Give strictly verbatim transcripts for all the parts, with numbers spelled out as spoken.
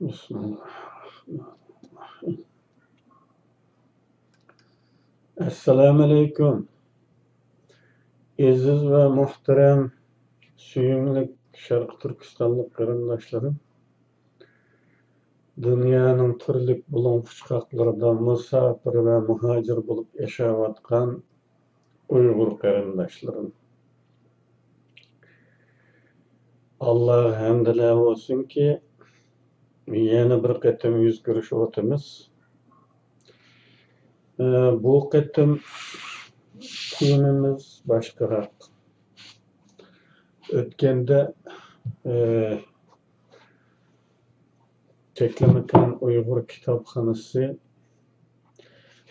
بىسمىللاھىررەھمانىررەھىم. ئەسسالامۇئەلەيكۇم. ئەزىز ۋە مۇھتەرەم، سۆيۈملۈك شەرقىي تۈركىستانلىق قېرىنداشلىرىم، دۇنيانىڭ تۈرلۈك بۇلۇڭ-پۇچقاقلىرىدا مۇساپىر ۋە مۇھاجىر بولۇپ ياشاۋاتقان ئۇيغۇر قېرىنداشلىرىم. ئاللاغا ھەمدىلەر بولسۇنكى، يەنە بىر قېتىم يۈز كۆرۈشۈۋاتىمىز. ئە، بۇ قېتىم تېمىمىز باشقىراق. ئۆتكەندە، ئە، تەكلىماكان ئۇيغۇر كىتابخانىسى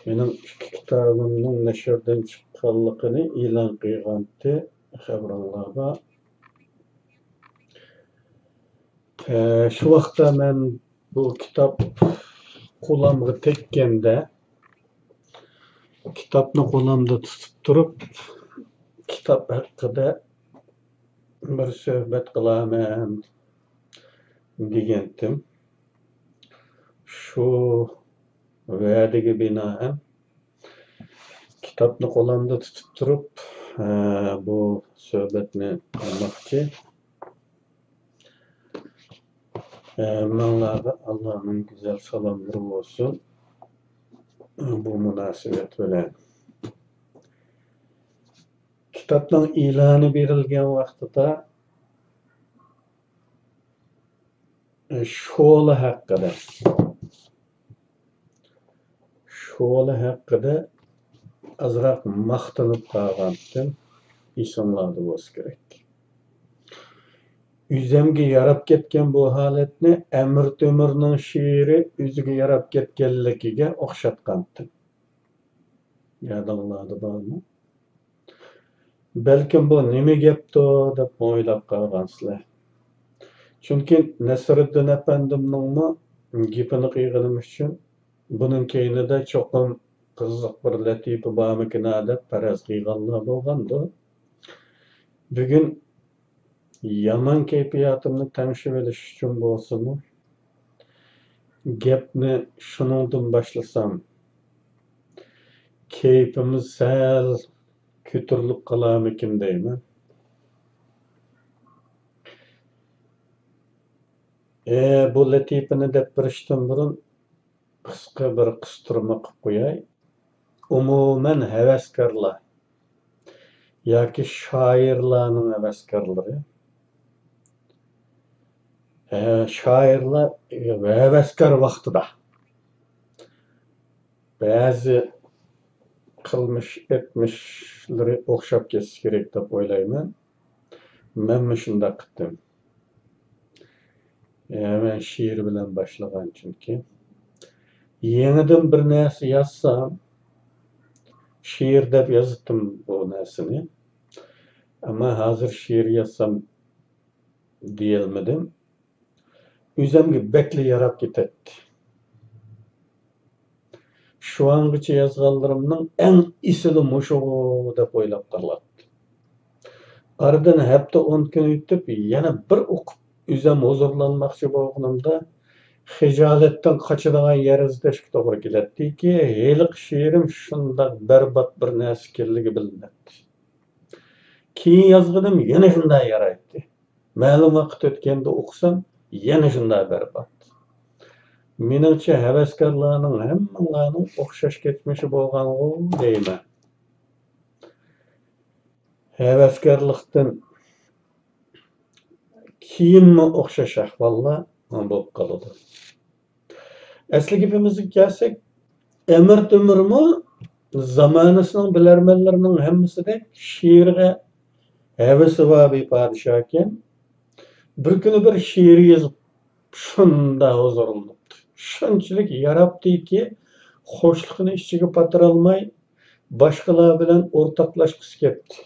مېنىڭ ئىككى كىتابىمنىڭ نەشردىن چىققانلىقىنى ئېلان قىلغانتى، خەۋىرىڭلار بار. ئە، شۇ ۋاقىتتا مەن بۇ كىتاب قولامغا تەگكەندە، كىتابنى قولامدا تۇتۇپ تۇرۇپ، كىتاب ھەققىدە بىر سۆھبەت قىلارمەن دېگەنتىم. شۇ ۋەدىگە بىنائەن، كىتابنى قولۇمدا تۇتۇپ تۇرۇپ، ئە، بۇ سۆھبەتنى قىلماقچى. ئە، ھەممىڭلارغا ئاللانىڭ گۈزەل سالاملىرى بولسۇن. بۇ مۇناسىۋەت بىلەن كىتابنىڭ ئېلانى بېرىلگەن ۋاقتىدا، ئە، شولا ھەققىدە، شولا ھەققىدە ئازراق ماختىنىپ قالغانتىم، ئېسىڭلاردا بولسا كېرەك. ئۆزەمگە ياراپ كەتكەن بۇ ھالەتنى ئەمىر تۆمۈرنىڭ شېئىرى ئۆزىگە ياراپ كەتكەنلىكىگە ئوخشاتقانتىم. يادىڭلاردا بارمۇ؟ بەلكىم بۇ نېمە گەپتۇ دەپ ئويلاپ قالغانسىلەر. چۈنكى نەسرىدىن ئەپەندىمنىڭمۇ گېپىنى قىلغىنىم ئۈچۈن بۇنىڭ كەينىدە چوقۇم قىزىق بىر لەتىپە بارمىكىنا دەپ پەرەز قىلغانلار بولغاندۇ. بۈگۈن يامان كەيپىياتىمنى تەڭشىۋېلىش ئۈچۈن بولسىمۇ، گەپنى شۇنىڭدىن باشلىسام، كەيپىمىز سەل كۆتۈرۈلۈپ قالارمىكىن دەيمەن. ئە، بۇ لەتىپىنى دەپ بېرىشتىن بۇرۇن، قىسقا بىر قىستۇرما قىلىپ قوياي. ئومۇمەن ھەۋەسكارلار ياكى شائىرلارنىڭ ھەۋەسكارلىرى، ھە، شائىرلار ھەۋەسكار ۋاقتىدا بەزى قىلمىش ئېتمىشلىرى ئوخشاپ كەتسە كېرەك دەپ ئويلايمەن. مەنمۇ شۇنداق قىلدىم. ئە، مەن شېئىر بىلەن باشلىغان چۈنكى. يېڭىدىن بىر نەرسە يازسام، شېئىر دەپ يازاتتىم بۇ نەرسىنى. ئەمما ھازىر شېئىر يازسام دېيەلمىدىم. ئۆزەمگە بەكلا ياراپ كېتەتتى. شۇ ئانغىچە يازغانلىرىمنىڭ ئەڭ ئېسىلى مۇشۇغۇ دەپ ئويلاپ قالاتتىم. ئارىدىن ھەپتە ئون كۈن ئۆتۈپ، يەنە بىر ئوقۇپ، ئۆزەم ھۇزۇرلانماقچى بولغىنىمدا، خىجالەتتىن قاچىدىغان يەر ئىزدەشكە توغرا كېلەتتىكى، ھېلىقى شېئىرىم شۇنداق بەربات بىر نەرسە ئىكەنلىكى بىلىنەتتى. كېيىن يازغىنىم يەنە شۇنداق يارايتتى. مەلۇم ۋاقىت ئۆتكەندە ئوقۇسام، يەنە شۇنداق بەربات. مېنىڭچە، ھەۋەسكارلارنىڭ ھەممىڭلارنىڭ ئوخشاش كەچمىشى بولغانغۇ دەيمەن. ھەۋەسكارلىقتىن كېيىنمۇ ئوخشاش ئەھۋاللار بولۇپ قالىدۇ. ئەسلى گېپىمىزگە كەلسەك، ئەمىر تۆمۈرمۇ زامانىسىنىڭ بىلەرمەنلىرىنىڭ ھەممىسىدەك شېئىرغا ھەۋىسى بار بىر پادىشاھكەن. بىر كۈنى بىر شېئىر يېزىپ، شۇنداق ھۇزۇرلىنىپتۇ. شۇنچىلىك ياراپتىكى، خۇشلۇقىنى ئىچىگە پاتۇرالماي، باشقىلار بىلەن ئورتاقلاشقۇسى كەپتۇ.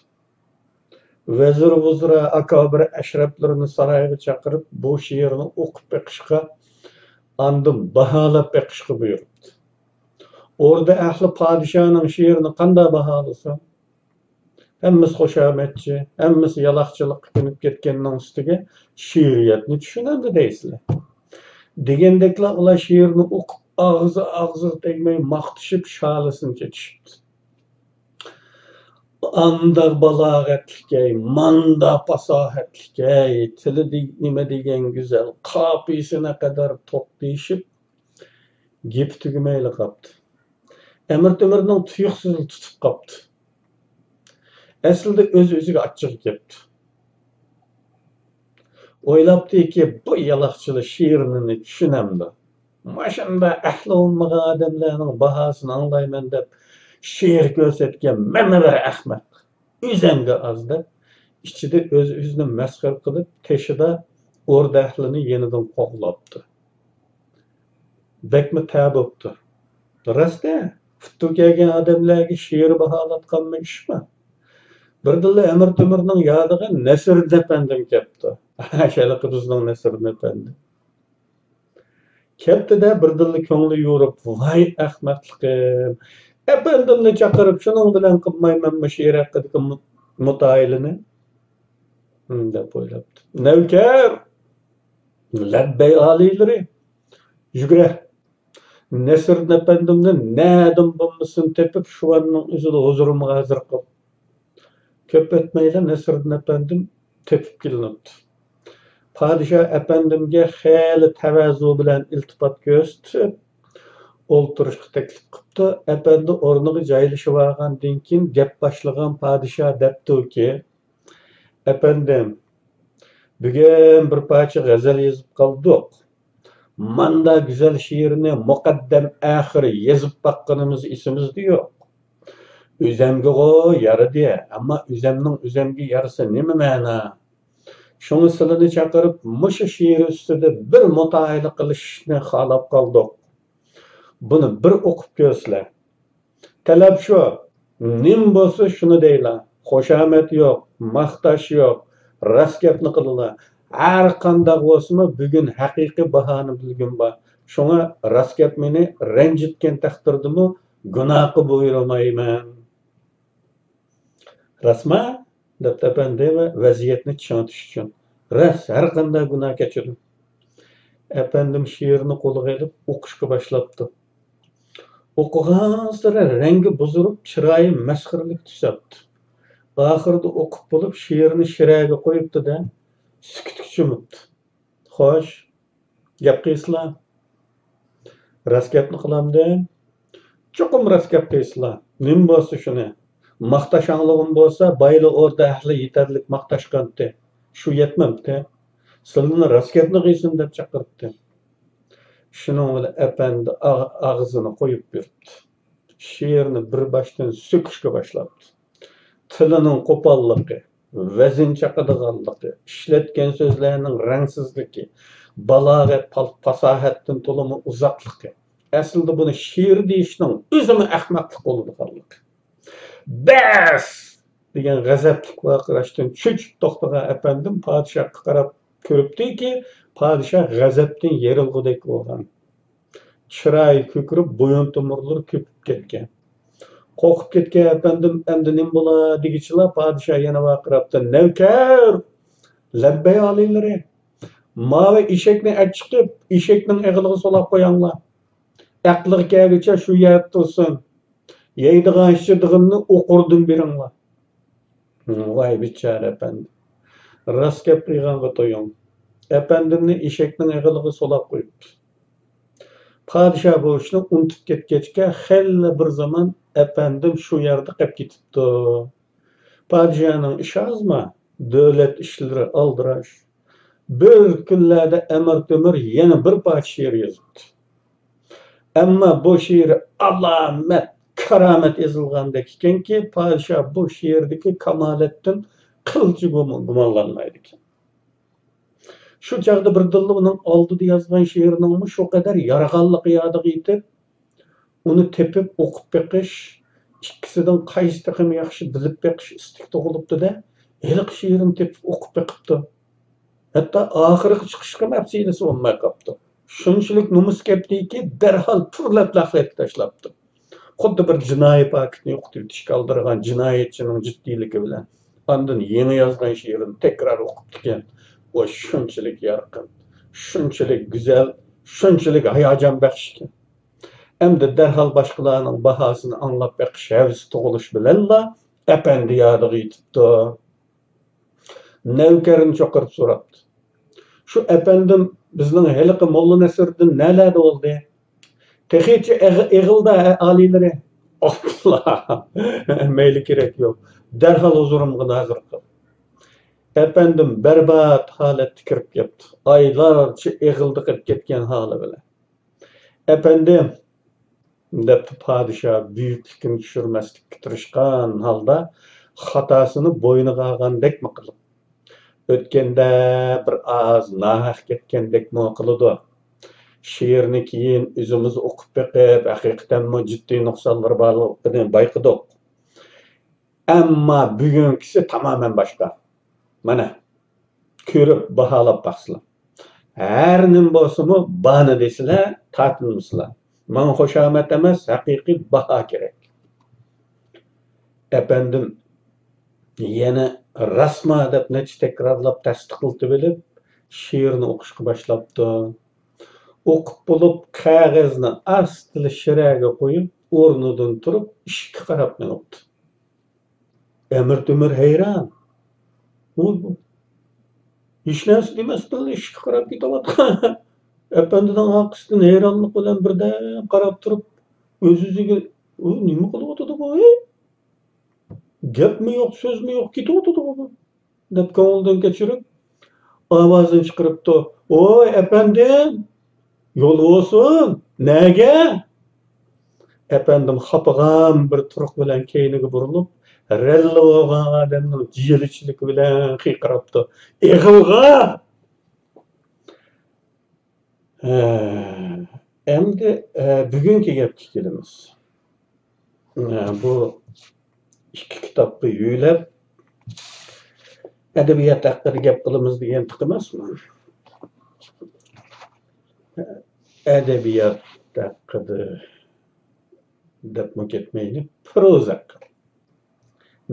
ۋەزىر-ۋۇزرا، ئاكابىر ئەشرەپلىرىنى سارايغا چاقىرىپ، بۇ شېئىرنى ئوقۇپ بېقىشقا، ئاندىن باھالاپ بېقىشقا بۇيرۇپتۇ. ئوردا ئەھلى پادىشاھنىڭ شېئىرىنى قانداق باھالىسۇن؟ ھەممىسى خۇشامەتچى، ھەممىسى يالاقچىلىققا كۆنۈپ كەتكەننىڭ ئۈستىگە شېئىرىيەتنى چۈشىنەمدۇ دەيسىلەر؟ دېگەندەكلا ئۇلار شېئىرنى ئوقۇپ، ئاغزى ئاغزىغا تەگمەي ماختىشىپ، شالىسىنى چېچىشىپتۇ. ئانداق بالاغەتلىكەي، ماندا پاساھەتلىكەي، تىلى دېگ-، نېمە دېگەن گۈزەل، قاپىيىسى نەقەدەر توق دېيىشىپ، گېپى تۈگىمەيلا قاپتۇ. ئەمىر تۆمۈرنىڭ تۇيۇقسىزلا تۇتۇپ قاپتۇ. ئەسلىدە ئۆز-ئۆزىگە ئاچچىقى كەپتۇ. ئويلاپتىكى، بۇ يالاقچىلا شېئىرنى چۈشىنەمدۇ؟ ماشۇنداق ئەقلى بولمىغان ئادەملەرنىڭ باھاسىنى ئاڭلايمەن دەپ شېئىر كۆرسەتكەن مەنمۇ بىر ئەخمەق. ئۆزەمگە ئاز دەپ، ئىچىدە ئۆز-ئۆزىنى مەسخىرە قىلىپ، تېشىدا ئوردا ئەھلىنى يېنىدىن قوغلاپتۇ. بەكمۇ تەبۇپتۇ. راست-ە، پۇتى كەلگەن ئادەملەرگە شېئىر باھالاتقانمۇ ئىشمۇ؟ بىردىنلا ئەمىر تۆمۈرنىڭ يادىغا نەسىردىن ئەپەندىم كەپتۇ. ھېلىقى بىزنىڭ نەسىردىن ئەپەندى. كەپتۇ-دە، بىردىنلا كۆڭلى يورۇپ، ۋاي ئەخمەقلىقىم! ئەپەندىمنى چاقىرىپ، شۇنىڭ بىلەن قىلمايمەنمۇ شېئىر ھەققىدىكى مۇ-، مۇتائىلىنى؟ ھىم، دەپ ئويلاپتۇ. نەۋكەر! لەببەي ئالىيلىرى! يۈگرە! نەسىردىن ئەپەندىمنى نەدىن بولمىسۇن تېپىپ، شۇۋاننىڭ ئۆزىدە ھۇزۇرۇمغا ھازىر قىل. كۆپ ئۆتمەيلا نەسىردىن ئەپەندىم تېپىپ كېلىنىپتۇ. پادىشاھ ئەپەندىمگە خېلى تەۋەزۇ بىلەن ئىلتىپات كۆرسىتىپ، ئولتۇرۇشقا تەكلىپ قىپتۇ. ئەپەندى ئورنىغا جايلىشىۋالغاندىن كېيىن، گەپ باشلىغان پادىشاھ دەپتۇكى، ئەپەندىم، بۈگۈن بىر پارچە غەزەل يېزىپ قالدۇق. ماندا گۈزەل شېئىرنى مۇقەددەم ئاخىر يېزىپ باققىنىمىز ئېسىمىزدە يوق. ئۆزەمگىغۇ يارىدى، ئەمما ئۆزەمنىڭ ئۆزەمگە يارىسا نېمە مەنا؟ شۇڭا سىلىنى چاقىرىپ، مۇشۇ شېئىر ئۈستىدە بىر مۇتائىلە قىلىشنى خالاپ قالدۇق. بۇنى بىر ئوقۇپ كۆرسىلە. تەلەپ شۇ، نېمە بولسا شۇنى دەيلا. خۇشامەت يوق، ماختاش يوق، راست گەپنى قىلىلا. ھەر قانداق بولسىمۇ، بۈگۈن ھەقىقىي باھانى بىلگۈم بار. شۇڭا راست گەپ مېنى رەنجىتكەن تەقدىردىمۇ گۇناھقا بۇيرۇمايمەن. راستما؟ دەپتۇ ئەپەندى ۋە ۋەزىيەتنى چىڭىتىش ئۈچۈن. راست، ھەر قانداق گۇناھ كەچۈرۈڭ. ئەپەندىم شېئىرنى قولىغا ئېلىپ ئوقۇشقا باشلاپتۇ. ئوقۇغانسېرى رەڭگى بۇزۇرۇپ، چىرايى مەسخىرىلىك تۈس ئاپتۇ. ئاخىرىدا ئوقۇپ بولۇپ، شېئىرنى شىرەگە قويۇپتۇ-دە، سۈكۈتكە چۆمۈپتۇ. خوش، گەپ قىلسىلا. راست گەپنى قىلامدىم؟ چوقۇم راست گەپ قىلسىلا. نېمە بولسا شۇنى. ماختاش ئاڭلىغۇم بولسا، بايىلا ئوردا ئەھلى يېتەرلىك ماختاشقانتى. شۇ يەتمەمتى. سىلىنى راست گەپنى قىلسۇن دەپ چاقىرتتى. شۇنىڭ بىلەن ئەپەندى ئاغ-، ئاغزىنى قويۇپ بېرىپتۇ. شېئىرنى بىر باشتىن سۆكۈشكە باشلاپتۇ. تىلىنىڭ قوپاللىقى، ۋەزىن چاقىدىغانلىقى، ئىشلەتكەن سۆزلەرنىڭ رەڭسىزلىكى، بالاغەت، پال-، پاساھەتتىن تولىمۇ ئۇزاقلىقى. ئەسلىدە بۇنى شېئىر دېيىشنىڭ ئۆزىمۇ ئەخمەقلىق بولىدىغانلىقى. بەس! دېگەن غەزەپلىك ۋارقىراشتىن چۆچۈپ توختىغان ئەپەندىم پادىشاھقا قاراپ كۆرۈپتىكى، پادىشاھ غەزەپتىن يېرىلغۇدەك بولغان. چىرايى كۆكىرىپ، بويۇن تومۇرلىرى كۆپۈپ كەتكەن. قورقۇپ كەتكەن ئەپەندىم ئەمدى نېمە بولا دېگۈچىلا پادىشاھ يەنە ۋارقىراپتۇ. نەۋكەر! لەببەي ئالىيلىرى! ماۋۇ ئېشەكنى ئەچىقىپ، ئېشەكنىڭ ئېغىلىغا سولاپ قوياڭلار. ئەقلىگە كەلگۈچە شۇ يەردە تۇرسۇن. يەيدىغان ئىچىدىغىنىنى ئوقۇردىن بېرىڭلار. ۋاي بىچارە ئەپەندىم. راست گەپ قىلغانغا تويۇڭ. ئەپەندىمنى ئېشەكنىڭ ئېغىلىغا سولاپ قويۇپتۇ. پادىشاھ بۇ ئىشنى ئۇنتۇپ كەتكەچكە، خېلى بىر زامان ئەپەندىم شۇ يەردە قېلىپ كېتىپتۇ. پادىشاھنىڭ ئىشى ئازما، دۆلەت ئىشلىرى ئالدىراش. بىر كۈنلەردە ئەمىر تۆمۈر يەنە بىر پارچە شېئىر يېزىپتۇ. ئەمما بۇ شېئىرى ئالامەت، كارامەت يېزىلغاندەك ئىكەنكى، پادىشاھ بۇ شېئىردىكى كامالەتتىن قىلچە گۇم-، گۇمانلانمايدىكەن. شۇ چاغدا بىردىنلا ئۇنىڭ ئالدىدا يازغان شېئىرىنىڭمۇ شۇ قەدەر يارىغانلىقى يادىغا يېتىپ، ئۇنى تېپىپ ئوقۇپ بېقىش، ئىككىسىدىن قايسى تېخىمۇ ياخشى بىلىپ بېقىش ئىستىكى تۇغۇلۇپتۇ-دە، ھېلىقى شېئىرنى تېپىپ ئوقۇپ بېقىپتۇ. ھەتتا ئاخىرقى چىقىشقىمۇ ھەپسىلىسى بولماي قاپتۇ. شۇنچىلىك نومۇس كەپتىكى، دەرھال پۇرلاپلا ئەخلەتكە تاشلاپتۇ. خۇددى بىر جىنايى پاكىتنى يوقىتىۋېتىشكە ئالدىرىغان جىنايەتچىنىڭ جىددىيلىكى بىلەن ئاندىن يېڭى يازغان شېئىرىنى تەكرار ئوقۇپتىكەن. ئۇ شۇنچىلىك يارقىن، شۇنچىلىك گۈزەل، شۇنچىلىك ھاياجان بەخش ئىكەن. ئەمدى دەرھال باشقىلارنىڭ باھاسىنى ئاڭلاپ بېقىش ھەۋىسى تۇغۇلۇش بىلەنلا ئەپەندى يادىغا يېتىپتۇ. نەۋكەرنى چاقىرىپ سوراپتۇ: «شۇ ئەپەندىم بىزنىڭ ھېلىقى موللا نەسىردىن نەلەردە بولدى؟ تېخىچە ئېغ-، ئېغىلدا ئالىيلىرى.» «ئاپلا، مەيلى، كېرەك يوق. دەرھال ھۇزۇرۇمغا ھازىر قىل.» ئەپەندىم بەربات ھالەتتە كىرىپ كەپتۇ. ئايلارچە ئېغىلدا قېلىپ كەتكەن ھالى بىلەن. «ئەپەندىم» دەپتۇ پادىشاھ بۈيۈكلۈكىنى چۈشۈرمەسلىككە تىرىشقان ھالدا، خاتاسىنى بوينىغا ئالغاندەكمۇ قىلىپ. ئۆتكەندە بىر ئاز ناھەق كەتكەندەكمۇ قىلىدۇ. شېئىرنى كېيىن ئۆزىمىز ئوقۇپ بېقىپ، ھەقىقەتەنمۇ جىددىي نۇقسانلىرى بارلىقىنى بايقىدۇق. ئەمما بۈگۈنكىسى تامامەن باشقا. مانا، كۆرۈپ باھالاپ باقسىلا. ھەر نېمە بولسىمۇ، بانى دېسىلە، تارتىنمىسىلا. ماڭا خۇشامەت ئەمەس، ھەقىقىي باھا كېرەك. ئەپەندىم يەنە «راستما» دەپ نەچچە تەكرارلاپ تەستىقلىتىۋېلىپ، شېئىرنى ئوقۇشقا باشلاپتۇ. ئوقۇپ بولۇپ، قەغەزنى ئاستىلا شىرەگە قويۇپ، ئورنىدىن تۇرۇپ، ئىشىككە قاراپ مېڭىپتۇ. ئەمىر تۆمۈر ھەيران. ئۇ ھېچ نەرسە دېمەستىنلا ئىشىككە قاراپ كېتىۋاتقان ئەپەندىنىڭ ئارقىسىدىن ھەيرانلىق بىلەن بىردەم قاراپ تۇرۇپ، ئۆز-ئۆزىگە: «ئۇ نېمە قىلىۋاتىدىغۇ، ھەي؟ گەپمۇ يوق، سۆزمۇ يوق، كېتىۋاتىدىغۇ بۇ؟» دەپ كۆڭلىدىن كەچۈرۈپ، ئاۋازىنى چىقىرىپتۇ: «ۋوي، ئەپەندىم! يول بولسۇن! نەگە؟» ئەپەندىم خاپىغان بىر تۇرۇق بىلەن كەينىگە بۇرۇلۇپ، رەللە بولغان ئادەمنىڭ جىلىچىلىكى بىلەن قىيقىرىپتۇ: «ئېغىلغا!» ھە، ئەمدى، ئە، بۈگۈنكى گەپكە كېلىمىز. ئە، بۇ ئىككى كىتابقا يۆلەپ ئەدەبىيات ھەققىدە گەپ قىلىمىز دېگەن تىق ئەمەسمۇ؟ ئەدەبىيات ھەققىدە دەپمۇ كەتمەيلى، پروزا ھەققىدە،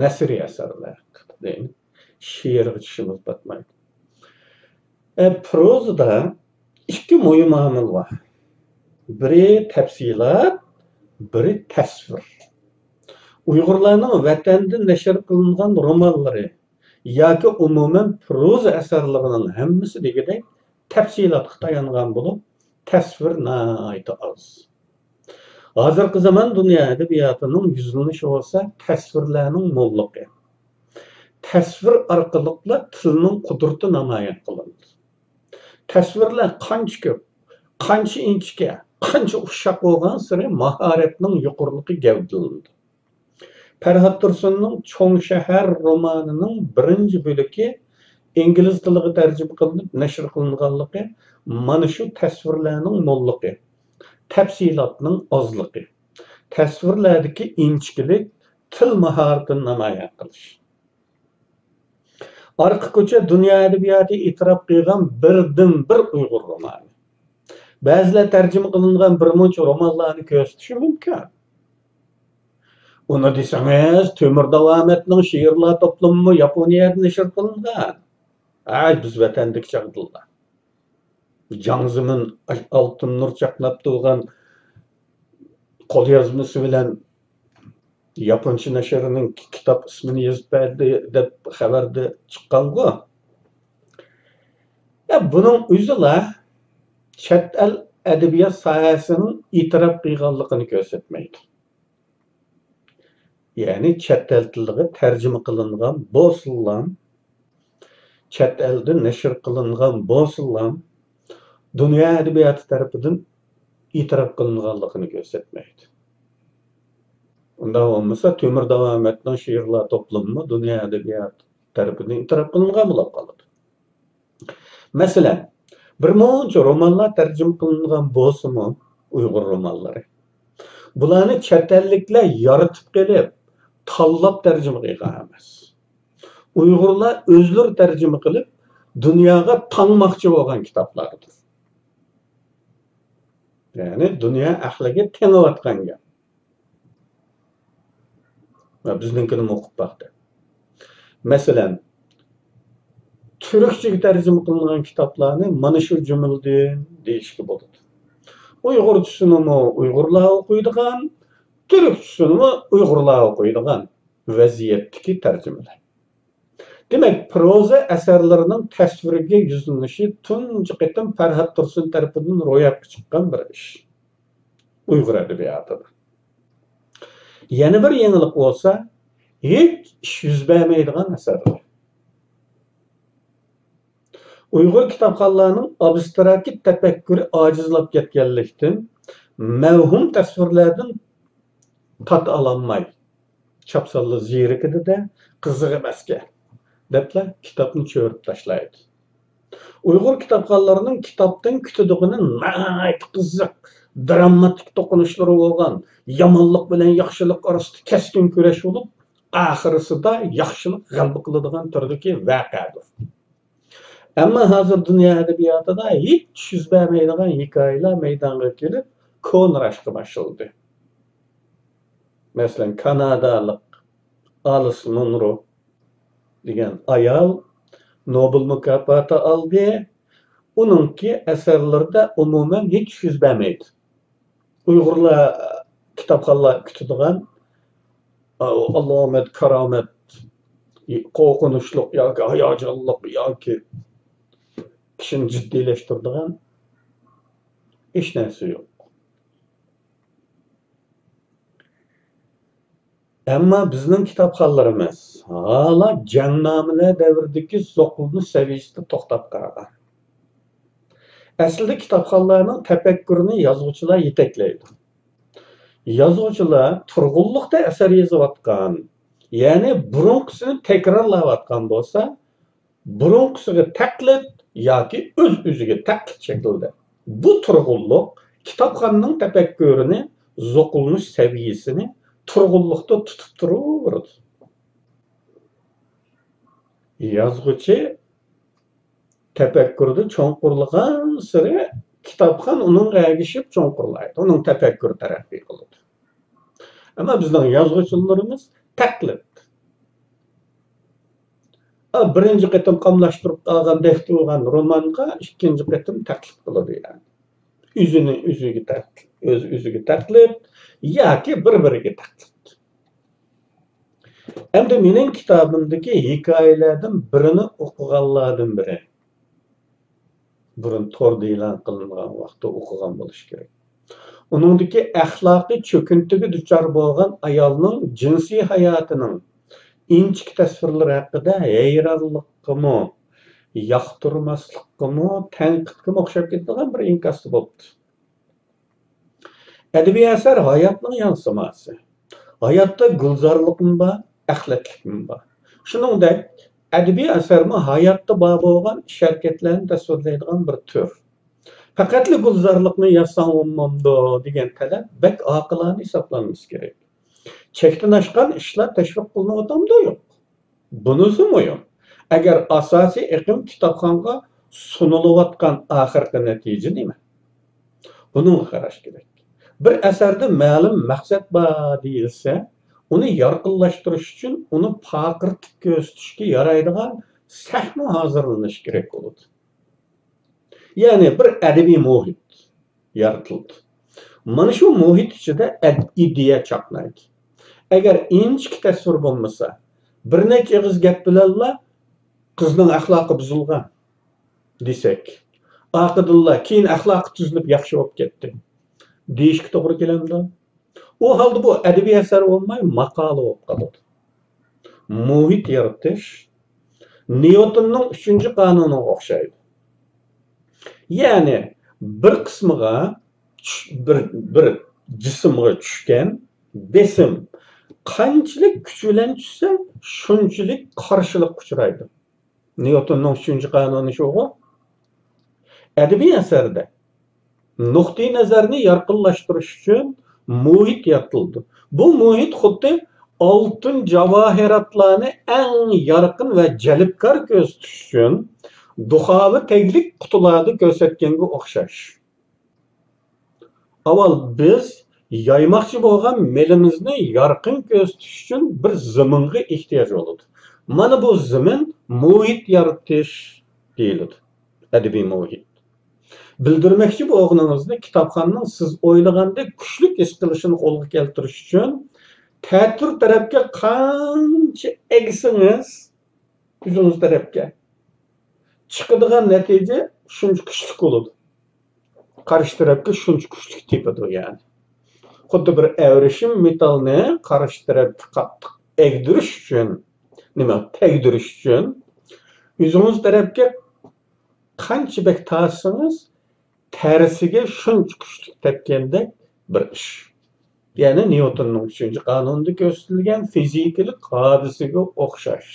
نەسرىي ئەسەرلەر ھەققىدە دەيمەن. شېئىرغا چىشىمىز پاتمايدۇ. ئە، پروزىدا ئىككى مۇھىم ئامىل بار. بىرى تەپسىلات، بىرى تەسۋىر. ئۇيغۇرلارنىڭ ۋەتەندە نەشر قىلىنغان رومانلىرى ياكى ئومۇمەن پروزا ئەسەرلىرىنىڭ ھەممىسى دېگۈدەك تەپسىلاتقا تايانغان بولۇپ، تەسۋىر ناھايىتى ئاز. ھازىرقى زامان دۇنيا ئەدەبىياتىنىڭ يۈزلىنىشى بولسا تەسۋىرلەرنىڭ موللۇقى. تەسۋىر ئارقىلىقلا تىلنىڭ قۇدرىتى نامايان قىلىنىدۇ. تەسۋىرلەر قانچە كۆپ، قانچە ئىنچىكە، قانچە ئۇششاق بولغانسېرى ماھارەتنىڭ يۇقىرىلىقى گەۋدىلىنىدۇ. پەرھات تۇرسۇننىڭ چوڭ شەھەر رومانىنىڭ بىرىنچى بۆلىكى ئىنگلىز تىلىغا تەرجىمە قىلىنىپ نەشر قىلىنغانلىقى مانا شۇ تەسۋىرلەرنىڭ موللۇقى، تەپسىلاتنىڭ ئازلىقى، تەسۋىرلەردىكى ئىنچىكىلىك، تىل ماھارىتىنى نامايان قىلىش. ئارقا كوچا دۇنيا ئەدەبىياتى ئېتىراپ قىلغان بىردىنبىر ئۇيغۇر رومانى. بەزىلەر تەرجىمە قىلىنغان بىر مۇنچە رومانلارنى كۆرسىتىشى مۇمكىن. ئۇنى دېسىڭىز، تۆمۈر داۋامەتنىڭ شېئىرلار توپلىمىمۇ ياپونىيەدە نەشر قىلىنغان. ھەي، بىز ۋەتەندىكى چاغدىلا. جاڭ زېمىن ئالتۇن نۇر چاقناپ تۇرغان قوليازمىسى بىلەن ياپونچە نەشرىنىڭ كىتاب ئىسمىنى يېزىپ بەردى دەپ خەۋەردە چىققانغۇ. يا، بۇنىڭ ئۆزىلا چەت ئەل ئەدەبىيات ساھەسىنىڭ ئېتىراپ قىلغانلىقىنى كۆرسەتمەيدۇ. يەنى چەت ئەل تىلىغا تەرجىمە قىلىنغان بولسىلا، چەت ئەلدە نەشر قىلىنغان بولسىلا، دۇنيا ئەدەبىياتى تەرىپىدىن ئېتىراپ قىلىنغانلىقىنى كۆرسەتمەيدۇ. ئۇنداق بولمىسا، تۆمۈر داۋامەتنىڭ شېئىرلار توپلىمىمۇ دۇنيا ئەدەبىياتى تەرىپىدىن ئېتىراپ قىلىنغان بولۇپ قالىدۇ. مەسىلەن، بىر مۇنچە رومانلار تەرجىمە قىلىنغان بولسىمۇ، ئۇيغۇر رومانلىرى، بۇلارنى چەت ئەللىكلەر يارىتىپ قېلىپ، تاللاپ تەرجىمە قىلغان ئەمەس. ئۇيغۇرلار ئۆزلىرى تەرجىمە قىلىپ، دۇنياغا تاڭماقچى بولغان كىتابلاردۇر. يەنى دۇنيا ئەھلىگە تېڭىۋاتقان گەپ. ۋە بىزنىڭكىنىمۇ ئوقۇپ باقتى. مەسىلەن، تۈركچىگە تەرجىمە قىلىنغان كىتابلارنى مانا شۇ جۈملىدىن دېيىشكە بولىدۇ. ئۇيغۇرچىسىنىمۇ ئۇيغۇرلار ئوقۇيدىغان، تۈركچىسىنىمۇ ئۇيغۇرلار ئوقۇيدىغان ۋەزىيەتتىكى تەرجىمىلەر. دېمەك، پروزا ئەسەرلىرىنىڭ تەسۋىرگە يۈزلىنىشى تۇنجى قېتىم پەرھات تۇرسۇن تەرىپىدىن روياپقا چىققان بىر ئىش ئۇيغۇر ئەدەبىياتىدا. يەنە بىر يېڭىلىق بولسا، ھېچ ئىش يۈز بەرمەيدىغان ئەسەرلەر. ئۇيغۇر كىتابخانلارنىڭ ئابستراكت تەپەككۇرى ئاجىزلاپ كەتكەنلىكتىن، مەۋھۇم تەسۋىرلەردىن تات ئالالماي، چاپسانلا زېرىكىدۇ-دە، قىزىق ئەمەسكەن، دەپلا كىتابنى چۆرۈپ تاشلايدۇ. ئۇيغۇر كىتابخانلىرىنىڭ كىتابتىن كۈتىدىغىنى ناھايىتى قىزىق، دراماتىك توقۇنۇشلىرى بولغان، يامانلىق بىلەن ياخشىلىق ئارىسىدا كەسكىن كۈرەش بولۇپ، ئاخىرسىدا ياخشىلىق غەلىبە قىلىدىغان تۈردىكى ۋەقەدۇر. ئەمما ھازىر دۇنيا ئەدەبىياتىدا ھېچ يۈز بەرمەيدىغان ھېكايىلەر مەيدانغا كېلىپ، كونىراشقا باشلىدى. مەسىلەن، كانادالىق ئالىس مۇنرو دېگەن ئايال نوبېل مۇكاپاتى ئالدى. ئۇنىڭكى ئەسەرلىرىدە ئومۇمەن ھېچ يۈز بەرمەيدۇ. ئۇيغۇرلار كىتابخانلار كۈتىدىغان، ئا، ئالامەت، كارامەت، قورقۇنچلۇق ياكى ھاياجانلىق ياكى كىشىنى جىددىيلەشتۈرىدىغان ھېچ نەرسە يوق. ئەمما بىزنىڭ كىتابخانلىرىمىز ھالا جەڭنامىلەر دەۋرىدىكى زوقلىنىش سەۋىيىسىدە توختاپ قالغان. ئەسلىدە كىتابخانلارنىڭ تەپەككۇرىنى يازغۇچىلار يېتەكلەيدۇ. يازغۇچىلار تۇرغۇنلۇقتا ئەسەر يېزىۋاتقان، يەنى بۇرۇنقىسىنى تەكرارلاۋاتقان بولسا، بۇرۇنقىسىغا تەقلىد ياكى ئۆز-ئۆزىگە تەقلىد شەكلىدە. بۇ تۇرغۇنلۇق كىتابخانىنىڭ تەپەككۇرىنى، زوقلىنىش سەۋىيىسىنى تۇرغۇنلۇقتا تۇتۇپ تۇرۇۋېرىدۇ. يازغۇچى تەپەككۇردا چوڭقۇرلىغانسېرى كىتابخان ئۇنىڭغا ئەگىشىپ چوڭقۇرلايدۇ، ئۇنىڭ تەپەككۇرى تەرەققىي قىلىدۇ. ئەمما بىزنىڭ يازغۇچىلىرىمىز تەقلىد. ئا، بىرىنچى قېتىم قاملاشتۇرۇپ قالغاندەك تۇرغان رومانغا ئىككىنچى قېتىم تەقلىد قىلىدۇ، يەنى. ئۆزىنى ئۆزىگە تەقلىد، ئۆز-ئۆزىگە تەقلىد ياكى بىر-بىرىگە تەقلىد. ئەمدى مېنىڭ كىتابىمدىكى ھېكايىلەردىن بىرىنى ئوقۇغانلاردىن بىرى، بۇرۇن توردا ئېلان قىلىنغان ۋاقىتتا ئوقۇغان بولۇشى كېرەك. ئۇنىڭدىكى ئەخلاقىي چۆكۈنتىگە دۇچار بولغان ئايالنىڭ جىنسىي ھاياتىنىڭ ئىنچىكە تەسۋىرلىرى ھەققىدە ھەيرانلىققىمۇ، ياقتۇرماسلىققىمۇ، تەنقىدكىمۇ ئوخشاپ كېتىدىغان بىر ئىنكاستا بوپتۇ. ئەدەبىي ئەسەر ھاياتنىڭ يانسىماسى. ھاياتتا گۈلزارلىقمۇ بار، ئەخلەتلىكمۇ بار. شۇنىڭدەك، ئەدەبىي ئەسەرمۇ ھاياتتا بار بولغان ئىش-ھەرىكەتلەرنى تەسۋىرلەيدىغان بىر تۈر. پەقەتلا گۈلزارلىقنى يازساڭ بولمامدۇ دېگەن تەلەپ بەك ئاقىلانە ھېسابلانمىسا كېرەك. چەكتىن ئاشقان ئىشلار تەشۋىق قىلىنىۋاتامدۇ يوق؟ بۇنىسى مۇھىم. ئەگەر ئاساسىي ئېقىم كىتابخانغا سۇنۇلۇۋاتقان ئاخىرقى نەتىجە نېمە؟ بۇنىڭغا قاراش كېرەك. بىر ئەسەردە مەلۇم مەقسەت بار دېيىلسە، ئۇنى يارقىنلاشتۇرۇش ئۈچۈن ئۇنى پارقىرىتىپ كۆرسىتىشكە يارايدىغان سەھنە ھازىرلىنىشى كېرەك بولىدۇ. يەنى بىر ئەدەبىي مۇھىت يارىتىلىدۇ. مانا شۇ مۇھىت ئىچىدە ئەد-، ئىدىيە چاقنايدۇ. ئەگەر ئىنچىكە تەسۋىر بولمىسا، بىر نەچچە ئېغىز گەپ بىلەنلا «قىزنىڭ ئەخلاقى بۇزۇلغان» دېسەك، ئارقىدىنلا «كېيىن ئەخلاقى تۈزۈلۈپ ياخشى بولۇپ كەتتى» دېيىشكە توغرا كېلەمدۇ؟ ئۇ ھالدا بۇ ئەدەبىي ئەسەر بولماي، ماقالە بولۇپ قالىدۇ. مۇھىت يارىتىش نيۇتوننىڭ ئۈچىنچى قانۇنىغا ئوخشايدۇ. يەنى بىر قىسمىغا چۈش-، بىر، بىر جىسىمغا چۈشكەن بېسىم قانچىلىك كۈچ بىلەن چۈشسە، شۇنچىلىك قارشىلىققا ئۇچرايدۇ. نيۇتوننىڭ ئۈچىنچى قانۇنى شۇغۇ. ئەدەبىي ئەسەردە نۇقتىئى نەزەرنى يارقىنلاشتۇرۇش ئۈچۈن مۇھىت يارىتىلىدۇ. بۇ مۇھىت خۇددى ئالتۇن جاۋاھىراتلارنى ئەڭ يارقىن ۋە جەلپكار كۆرسىتىش ئۈچۈن دۇخاۋا تەگلىك قۇتىلاردا كۆرسەتكەنگە ئوخشاش. ئاۋۋال بىز يايماقچى بولغان مېلىمىزنى يارقىن كۆرسىتىش ئۈچۈن بىر زېمىنغا ئېھتىياج بولىدۇ. مانا بۇ زېمىن مۇھىت يارىتىش دېيىلىدۇ. ئەدەبىي مۇھىت. بىلدۈرمەكچى بولغىنىڭىزنى كىتابخانىنىڭ سىز ئويلىغاندەك كۈچلۈك ھېس قىلىشىنى قولغا كەلتۈرۈش ئۈچۈن، تەتۈر تەرەپكە قانچە ئەگسىڭىز، ئۆزىڭىز تەرەپكە، چىقىدىغان نەتىجە شۇنچە كۈچلۈك بولىدۇ. قارشى تەرەپكە شۇنچە كۈچلۈك تېپىدۇ، يەنى. خۇددى بىر ئەۋرىشىم مېتالنى قارشى تەرەپكە قاتتىق ئەگدۈرۈش ئۈچۈن، نېمە، تەگدۈرۈش ئۈچۈن، ئۆزىڭىز تەرەپكە قانچە بەك تارتسىڭىز، تەرسىگە شۇنچە كۈچلۈك تەگكەندەك بىر ئىش. يەنى نيۇتوننىڭ ئۈچىنچى قانۇنىدا كۆرسىتىلگەن فىزىكىلىق ھادىسىگە ئوخشاش.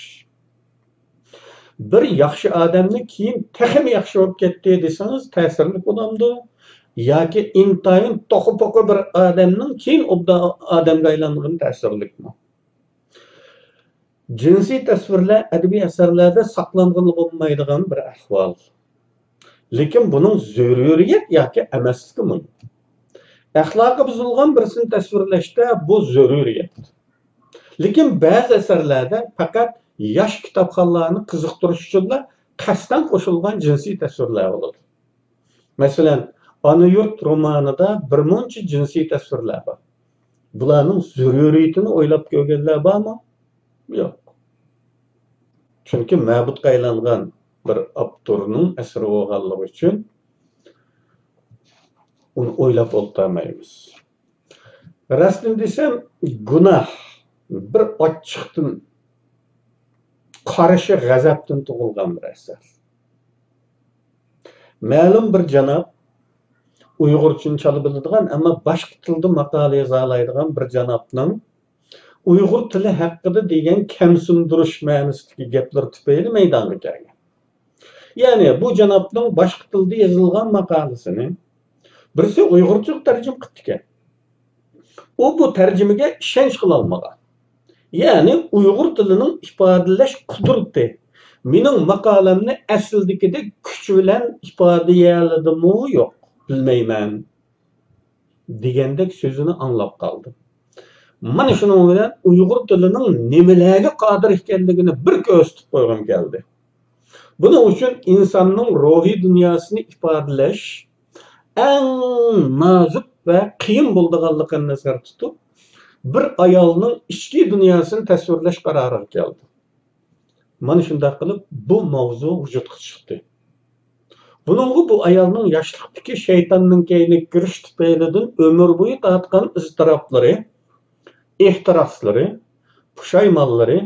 بىر ياخشى ئادەمنى كېيىن تېخىمۇ ياخشى بولۇپ كەتتى دېسىڭىز تەسىرلىك بولامدۇ؟ ياكى ئىنتايىن توخۇ-پوخۇ بىر ئادەمنىڭ كېيىن ئوبدان ئادەمگە ئايلانغىنى تەسىرلىكمۇ؟ جىنسىي تەسۋىرلەر ئەدەبىي ئەسەرلەردە ساقلانغىلى بولمايدىغان بىر ئەھۋال. لېكىن بۇنىڭ زۆرۈرىيەت ياكى ئەمەسلىكى مۇھىم. ئەخلاقى بۇزۇلغان بىرسىنى تەسۋىرلەشتە بۇ زۆرۈرىيەت. لېكىن بەزى ئەسەرلەردە پەقەت ياش كىتابخانلارنى قىزىقتۇرۇش ئۈچۈنلا قەستەن قوشۇلغان جىنسىي تەسۋىرلەر بولىدۇ. مەسىلەن، ئانا يۇرت رومانىدا بىر مۇنچە جىنسىي تەسۋىرلەر بار. بۇلارنىڭ زۆرۈرىيىتىنى ئويلاپ كۆرگەنلەر بارمۇ؟ يوق. چۈنكى مەبۇدقا ئايلانغان بىر ئاپتورنىڭ ئەسىرى بولغانلىقى ئۈچۈن ئۇنى ئويلاپ ئولتۇرمايمىز. راستىنى دېسەم، گۇناھ بىر ئاچچىقتىن، قارشى غەزەپتىن تۇغۇلغان بىر ئەسەر. مەلۇم بىر جاناب، ئۇيغۇرچىنى چالا بىلىدىغان، ئەمما باشقا تىلدا ماقالە يازالايدىغان بىر جانابنىڭ ئۇيغۇر تىلى ھەققىدە دېگەن كەمسىندۈرۈش مەنىسىدىكى گەپلىرى تۈپەيلى مەيدانغا كەلگەن. يەنى بۇ جانابنىڭ باشقا تىلدا يېزىلغان ماقالىسىنى بىرسى ئۇيغۇرچىغا تەرجىمە قىپتىكەن. ئۇ بۇ تەرجىمىگە ئىشەنچ قىلالمىغان. يەنى ئۇيغۇر تىلىنىڭ ئىپادىلەش قۇدرىتى مېنىڭ ماقالەمنى ئەسلىدىكىدەك كۈچ بىلەن ئىپادىلىيەلىدىمۇ يوق، بىلمەيمەن، دېگەندەك سۆزىنى ئاڭلاپ قالدىم. مانا شۇنىڭ بىلەن ئۇيغۇر تىلىنىڭ نېمىلەرگە قادىر ئىكەنلىكىنى بىر كۆرسىتىپ قويغۇم كەلدى. بۇنىڭ ئۈچۈن ئىنساننىڭ روھىي دۇنياسىنى ئىپادىلەش ئەڭ نازۇك ۋە قىيىن بولىدىغانلىقىنى نەزەردە تۇتۇپ، بىر ئايالنىڭ ئىچكى دۇنياسىنى تەسۋىرلەش قارارىغا كەلدىم. مانا شۇنداق قىلىپ بۇ ماۋزۇ ۋۇجۇدقا چىقتى. بۇنىڭغا بۇ ئايالنىڭ ياشلىقتىكى شەيتاننىڭ كەينىگە كىرىش تۈپەيلىدىن ئۆمۈر بويى تارتقان ئىزتىراپلىرى، ئېھتىراسلىرى، پۇشايمانلىرى،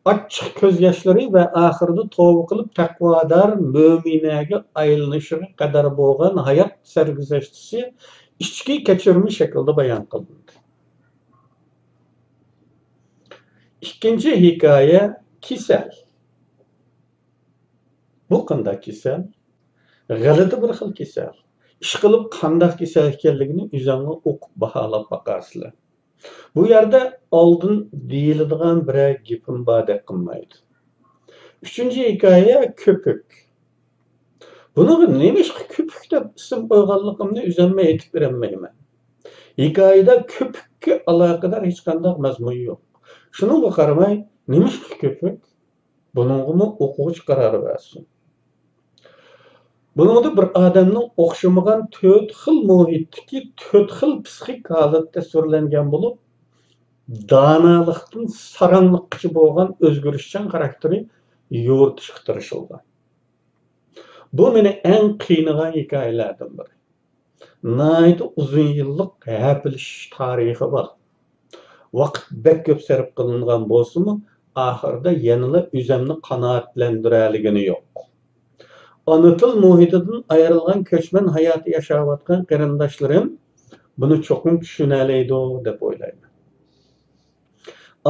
ئاچچىق كۆز ياشلىرى ۋە ئاخىرىدا توبا قىلىپ تەقۋادار مۆمىنەگە ئايلىنىشىغا قەدەر بولغان ھايات سەرگۈزەشتىسى ئىچكى كەچۈرمە شەكلىدە بايان قىلىندى. ئىككىنچى ھېكايە، كېسەل. بۇ قانداق كېسەل؟ غەلىتە بىر خىل كېسەل. ئىشقىلىپ، قانداق كېسەل ئىكەنلىكىنى ئۆزۈڭلار ئوقۇپ باھالاپ باقارسىلەر. بۇ يەردە ئالدىن دېيىلىدىغان بىرەر گېپىم باردەك قىلمايدۇ. ئۈچىنچى ھېكايە، كۆپۈك. بۇنىڭغا نېمىشقا كۆپۈك دەپ ئىسىم قويغانلىقىمنى ئۆزۈممۇ ئېيتىپ بېرەلمەيمەن. ھېكايىدە كۆپۈككە ئالاقىدار ھېچقانداق مەزمۇن يوق. شۇنىڭغا قارىماي، نېمىشقا كۆپۈك؟ بۇنىڭغىمۇ ئوقۇغۇچى قارار بەرسۇن. بۇنىڭدا بىر ئادەمنىڭ ئوخشىمىغان تۆت خىل مۇھىتتىكى تۆت خىل پىسخىك ھالىتى تەسۋىرلەنگەن بولۇپ، دانالىقتىن ساراڭلىققىچە بولغان ئۆزگىرىشچان خاراكتېرى يورۇتۇشقا تىرىشىلغان. بۇ مېنى ئەڭ قىينىغان ھېكايىلەردىن بىرى. ناھايىتى ئۇزۇن يىللىق ھەپىلىشىش تارىخى بار. ۋاقىت بەك كۆپ سەرپ قىلىنغان بولسىمۇ، ئاخىرىدا يەنىلا ئۆزۈمنى قانائەتلەندۈرەلىگىنى يوق. ئانا تىل مۇھىتىدىن ئايرىلغان كۆچمەن ھاياتى ياشاۋاتقان قېرىنداشلىرىم بۇنى چوقۇم چۈشىنەلەيدۇ دەپ ئويلايمەن.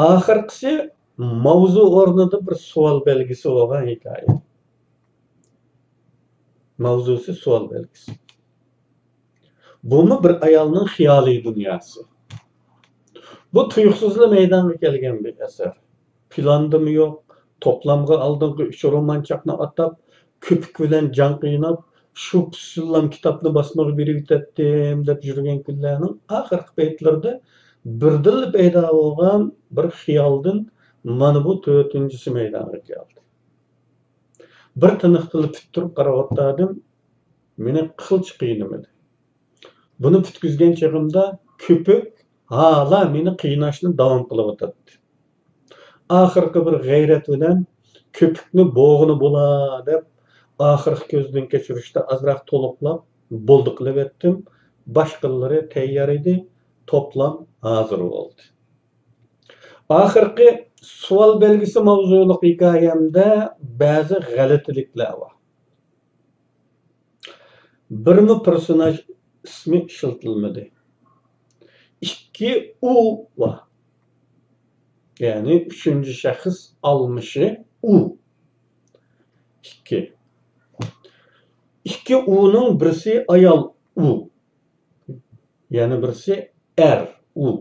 ئاخىرقىسى ماۋزۇ ئورنىدا بىر سوئال بەلگىسى بولغان ھېكايە. ماۋزۇسى سوئال بەلگىسى. بۇمۇ بىر ئايالنىڭ خىيالىي دۇنياسى. بۇ تۇيۇقسىزلا مەيدانغا كەلگەن بىر ئەسەر. پىلاندىمۇ يوق، توپلامغا ئالدىنقى ئۈچ رومانچاقنى ئاتاپ، كۆپۈك بىلەن جان قىيناپ، شۇ پۇسۇللام كىتابنى باسمىغا بېرىۋېتەتتىم دەپ يۈرگەن كۈنلەرنىڭ ئاخىرقى پەيتلىرىدە بىردىنلا پەيدا بولغان بىر خىيالدىن مانا بۇ تۆتىنچىسى مەيدانغا كەلدى. بىر تىنىقتىلا پۈتتۈرۈپ قاراۋاتاتتىم. مېنى قىلچە قىينىمىدى. بۇنى پۈتكۈزگەن چېغىمدا كۆپۈك ھالا مېنى قىيناشنى داۋام قىلىۋاتاتتى. ئاخىرقى بىر غەيرەت بىلەن كۆپۈكنى بوغىنى بولا دەپ، ئاخىرقى كۆزدىن كەچۈرۈشتە ئازراق تولۇقلاپ، بولدى قىلىۋەتتىم. باشقىلىرى تەييار ئىدى، توپلام ھازىر بولدى. ئاخىرقى سوئال بەلگىسى ماۋزۇلۇق ھېكايەمدە بەزى غەلىتىلىكلەر بار. بىرمۇ پېرسوناژ ئىسمى ئىشلىتىلمىدى. ئىككى ئۇ بار. يەنى ئۈچىنچى شەخس ئالمىشى ئۇ. ئىككى. ئىككى ئۇنىڭ بىرسى ئايال ئۇ. يەنە بىرسى ئەر ئۇ.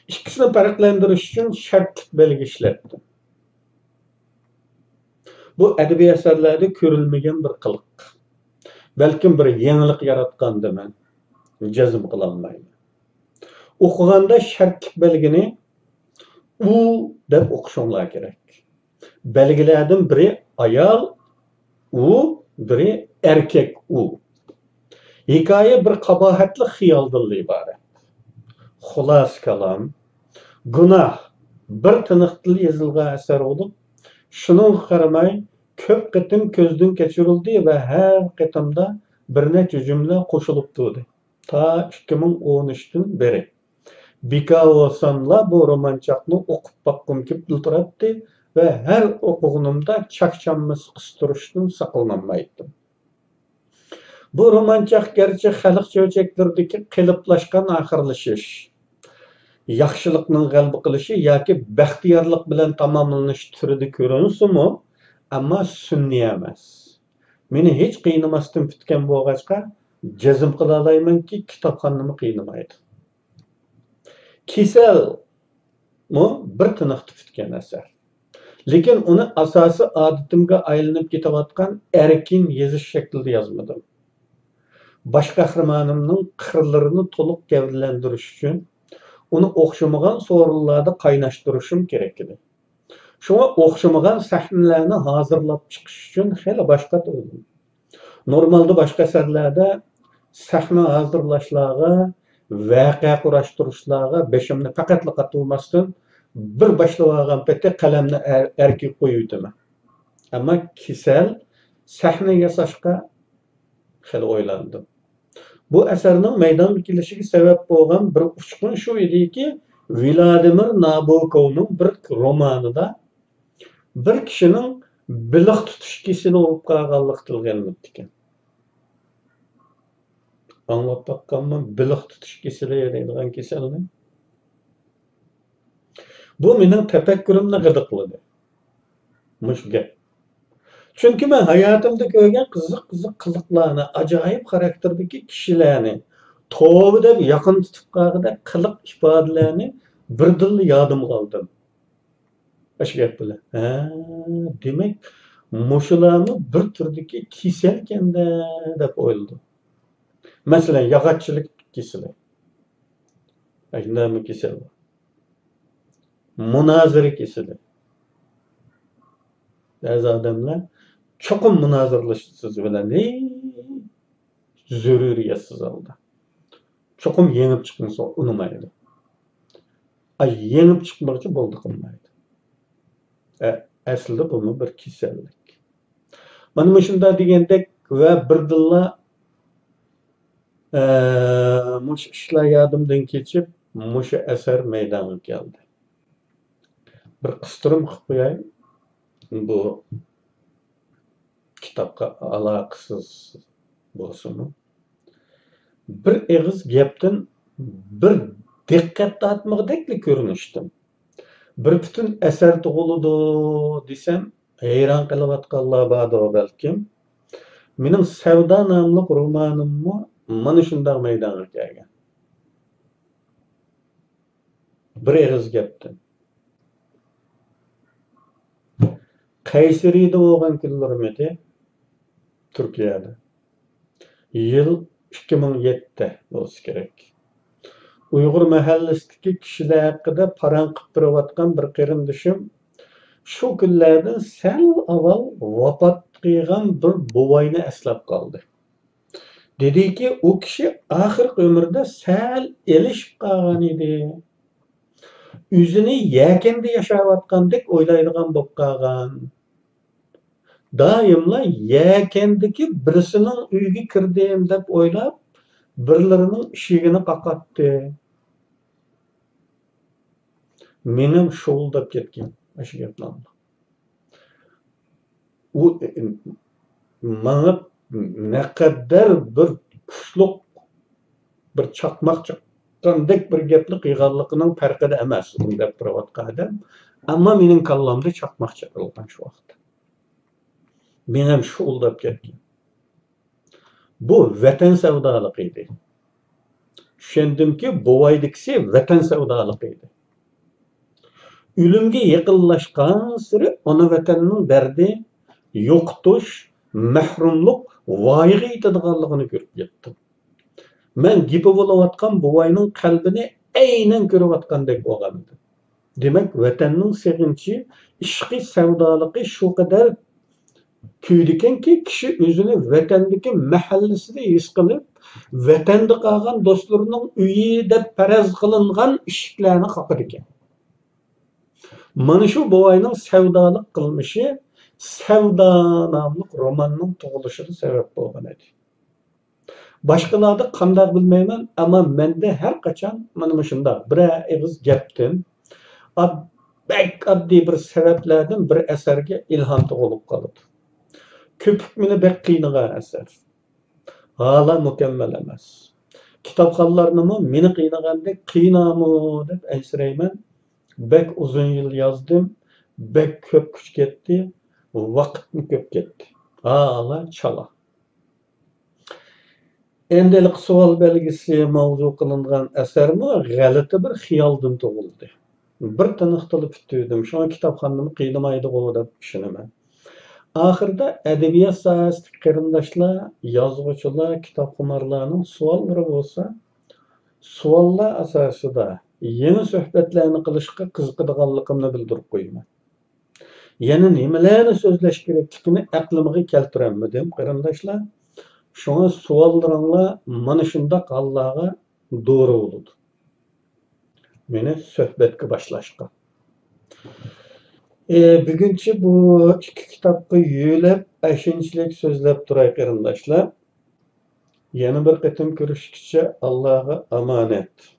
ئىككىسىنى پەرقلەندۈرۈش ئۈچۈن شەرتلىك بەلگە ئىشلەتتىم. بۇ ئەدەبىي ئەسەرلەردە كۆرۈلمىگەن بىر قىلىق. بەلكىم بىر يېڭىلىق ياراتقاندىمەن، جەزم قىلالمايمەن. ئوقۇغاندا شەرتلىك بەلگىنى ئۇ دەپ ئوقۇشۇڭلار كېرەك. بەلگىلەردىن بىرى ئايال ئۇ، بىرى ئەركەك ئۇ. ھېكايە بىر قاباھەتلىك خىيالدىنلا ئىبارەت. خۇلاسە كالام، گۇناھ بىر تىنىقتىلا يېزىلغان ئەسەر بولۇپ، شۇنىڭغا قارىماي، كۆپ قېتىم كۆزدىن كەچۈرۈلدى ۋە ھەر قېتىمدا بىر نەچچە جۈملە قوشۇلۇپ تۇردى. تا ئىككى مىڭ ئون ئۈچتىن بېرى. بىكار بولساملا بۇ رومانچاقنى ئوقۇپ باققۇم كېلىپلا تۇراتتى ۋە ھەر ئوقۇغىنىمدا چاكچاممىسى قىستۇرۇشتىن ساقلىنالمايتتىم. بۇ رومانچاق گەرچە خەلق چۆچەكلىرىدىكى قېلىپلاشقان ئاخىرلىشىش، ياخشىلىقنىڭ غەلىبە قىلىشى ياكى بەختىيارلىق بىلەن تاماملىنىش تۈرىدە كۆرۈنسىمۇ، ئەمما سۈنئىي ئەمەس. مېنى ھېچ قىينىماستىن پۈتكەن بولغاچقا، جەزم قىلالايمەنكى، كىتابخاننىمۇ قىينىمايدۇ. كېسەلمۇ بىر تىنىقتا پۈتكەن ئەسەر. لېكىن ئۇنى ئاساسىي ئادىتىمگە ئايلىنىپ كېتىۋاتقان ئەركىن يېزىش شەكلىدە يازمىدىم. باش قەھرىمانىمنىڭ قىرلىرىنى تولۇق گەۋدىلەندۈرۈش ئۈچۈن، ئۇنى ئوخشىمىغان سورۇنلاردا قايناشتۇرۇشۇم كېرەك ئىدى. شۇڭا ئوخشىمىغان سەھنىلەرنى ھازىرلاپ چىقىش ئۈچۈن خېلى باش قاتۇردۇم. نورمالدا باشقا ئەسەرلەردە سەھنە ھازىرلاشلارغا، ۋەقە قۇراشتۇرۇشلارغا بېشىمنى پەقەتلا قاتۇرماستىن، بىر باشلىۋالغان پېتى قەلەمنى ئەر-، ئەركىگە قويۇۋېتىمەن. ئەمما كېسەل سەھنە ياساشقا خېلى ئويلاندىم. بۇ ئەسەرنىڭ مەيدانغا كېلىشىگە سەۋەب بولغان بىر ئۇچقۇن شۇ ئىدىكى، ۋلادىمىر نابوكوۋنىڭ بىر رومانىدا بىر كىشىنىڭ بېلىق تۇتۇش كېسىلى بولۇپ قالغانلىقى تىلغا ئېلىنىپتىكەن. ئاڭلاپ باققانمۇ بېلىق تۇتۇش كېسىلى دەيدىغان كېسەلنى؟ بۇ مېنىڭ تەپەككۇرۇمنى غىدىقلىدى مۇشۇ گەپ. چۈنكى مەن ھاياتىمدا كۆرگەن قىزىق-قىزىق قىلىقلارنى، ئاجايىپ خاراكتېردىكى كىشىلەرنى، توۋا دەپ ياقىنى تۇتۇپ قالغۇدەك قىلىق ئىپادىلەرنى بىردىنلا يادىمغا ئالدىم. ئاشۇ گەپ بىلەن، ھە، دېمەك، مۇشۇلارمۇ بىر تۈردىكى كېسەلكەندە دەپ ئويلىدىم. مەسىلەن، ياغاچچىلىق كېسىلى. ئاشۇنداقمۇ كېسەل بار. مۇنازىرە كېسىلى. بەزى ئادەملەر چوقۇم مۇنازىرىلىشىسىز بىلەن، ھېي، زۆرۈرىيەتسىز ھالدا. چوقۇم يېڭىپ چىقمىسا ئۇنىمايدۇ. ئاي، يېڭىپ چىقمىغۇچە بولدى قىلمايدۇ. ئە-، ئەسلىدە بۇمۇ بىر كېسەللىك. مانا مۇشۇنداق دېگەندەك ۋە بىردىنلا، ئە، مۇشۇ ئىشلار يادىمدىن كېچىپ، مۇشۇ ئەسەر مەيدانغا كەلدى. بىر قىستۇرما قىلىپ قوياي. بۇ كىتابقا ئالاقىسىز بولسىمۇ، بىر ئېغىز گەپتىن بىر دىققەت تارتمىغۇدەكلا كۆرۈنۈشتىن بىر پۈتۈن ئەسەر تۇغۇلىدۇ دېسەم، ھەيران قېلىۋاتقانلار باردۇ بەلكىم. مېنىڭ سەۋدا ناملىق رومانىممۇ مانا شۇنداق مەيدانغا كەلگەن. بىر ئېغىز گەپتىن. قەيسىرىدە بولغان كۈنلىرىم ئىدى، تۈركىيەدە. يىل ئىككى مىڭ يەتتە بولسا كېرەك. ئۇيغۇر مەھەللىسىدىكى كىشىلەر ھەققىدە پاراڭ قىلىپ بېرىۋاتقان بىر قېرىندىشىم شۇ كۈنلەردىن سەل ئاۋۋال ۋاپات قىلغان بىر بوۋاينى ئەسلەپ قالدى. دېدىكى، ئۇ كىشى ئاخىرقى ئۆمرىدە سەل ئېلىشىپ قالغان ئىدى. ئۆزىنى يەكەندە ياشاۋاتقاندەك ئويلايدىغان بولۇپ قالغان. دائىملا يەكەندىكى بىرسىنىڭ ئۆيىگە كىردىم دەپ ئويلاپ، بىرلىرىنىڭ ئىشىكىنى قاقاتتى. مېڭەم شۇۋۇلداپ كەتكەن ئاشۇ گەپنى ئاڭلاپ. ئۇ ماڭا نەقەدەر بىر كۈچلۈك، بىر چاقماق چاققاندەك بىر گەپنى قىلغانلىقىنىڭ پەرقىدە ئەمەس، ئۇنى دەپ تۇرۇۋاتقان ئادەم. ئەمما مېنىڭ كاللامدا چاقماق چېقىلغان شۇ ۋاقىتتا. مېڭەم شۇۋۇلداپ كەتكەن. بۇ ۋەتەن سەۋدالىقى ئىدى. چۈشەندىمكى، بوۋايدىكىسى ۋەتەن سەۋدالىقى ئىدى. ئۆلۈمگە يېقىنلاشقانسېرى ئانا ۋەتەننىڭ دەردى، يوقىتىش، مەھرۇملۇق ۋايىغا يېتىدىغانلىقىنى كۆرۈپ يەتتىم. مەن گېپى بولۇۋاتقان بوۋاينىڭ قەلبىنى ئەينەن كۆرۈۋاتقاندەك بولغانىدىم. دېمەك، ۋەتەننىڭ سېغىنچى، ئىشقى، سەۋدالىقى شۇ قەدەر كۈيىدىكەنكى، كىشى ئۆزىنى ۋەتەندىكى مەھەللىسىدە ھېس قىلىپ، ۋەتەندە قالغان دوستلىرىنىڭ ئۆيى دەپ پەرەز قىلىنغان ئىشىكلەرنى قاقىدىكەن. مانا شۇ بوۋاينىڭ سەۋدالىق قىلمىشى سەۋدا ناملىق روماننىڭ تۇغۇلۇشىغا سەۋەب بولغان ئىدى. باشقىلاردا قانداق بىلمەيمەن، ئەمما مەندە ھەر قاچان مانا مۇشۇنداق بىرەر ئېغىز گەپتىن، ئاد-، بەك ئاددىي بىر سەۋەبلەردىن بىر ئەسەرگە ئىلھام تۇغۇلۇپ قالىدۇ. كۆپۈك مېنى بەك قىينىغان ئەسەر. ھالا مۇكەممەل ئەمەس. كىتابخانلارنىمۇ مېنى قىينىغاندەك قىينامۇ دەپ ئەنسىرەيمەن. بەك ئۇزۇن يىل يازدىم، بەك كۆپ كۈچ كەتتى، ۋاقىتمۇ كۆپ كەتتى. ھالا چالا. ئەمدى ھېلىقى سوئال بەلگىسى ماۋزۇ قىلىنغان ئەسەرمۇ غەلىتە بىر خىيالدىن تۇغۇلدى. بىر تىنىقتىلا پۈتتۈردۈم، شۇڭا كىتابخانىنىمۇ قىينىمايدىغۇ دەپ ئىشىنىمەن. ئاخىرىدا ئەدەبىيات ساھەسىدىكى قېرىنداشلار، يازغۇچىلار، كىتابخۇمارلارنىڭ سوئاللىرى بولسا، سوئاللار ئاساسىدا يېڭى سۆھبەتلەرنى قىلىشقا قىزىقىدىغانلىقىمنى بىلدۈرۈپ قويىمەن. يەنە نېمىلەرنى سۆزلەش كېرەكلىكىنى ئەقلىمگە كەلتۈرەلمىدىم، قېرىنداشلار. شۇڭا سوئاللىرىڭلار مانا شۇنداق ھاللارغا دورا بولىدۇ. مېنى سۆھبەتكە باشلاشقا. ئى، بۈگۈنچە بۇ ئىككى كىتابقا يۆلەپ، ئاشۇنچىلىك سۆزلەپ تۇراي، قېرىنداشلار. يەنە بىر قېتىم كۆرۈشكىچە ئاللاغا ئامانەت.